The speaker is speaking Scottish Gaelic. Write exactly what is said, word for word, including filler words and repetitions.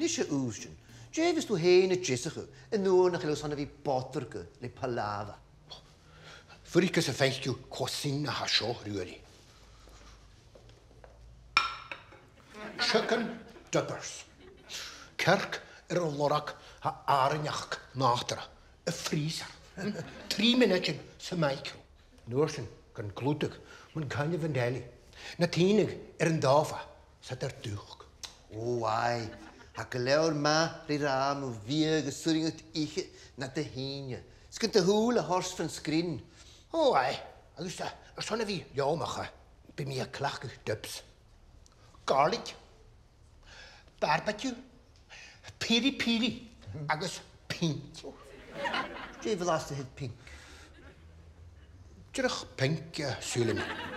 Dè tha sibh a' dèanamh? Dè bhios tu fhèin a' deasachadh an uair nach eil thu airson a bhith a' bodraigeadh le pàlàbhar? Fuirich gus am faic thu cò às a tha seo, a Ruairidh. Chicken dippers. Cearc air an lorg à àrainneachd nàdarra. A' freezer. Trì mionaidean sa mhicro. An uair sin gan glùdach mun coinneamh an telly. Na tìneadh air an t-sòfa 's iad air dùchd. Ò, aidh. Tha gu leòr math ri ràdh mu bhiadh agus 's urrainn dhut ithe na do shìneadh. 'S gun do shùil a thoirt fon sgrin. Ò, aidh. Agus, eh, airson a bhith leòmach, eh, bidh mi a' cleachdadh dips. Garlic. Barbecue, piri piri agus pink. Dè bheil às do thil pink? Dìreach pink, eh, saoilidh mi.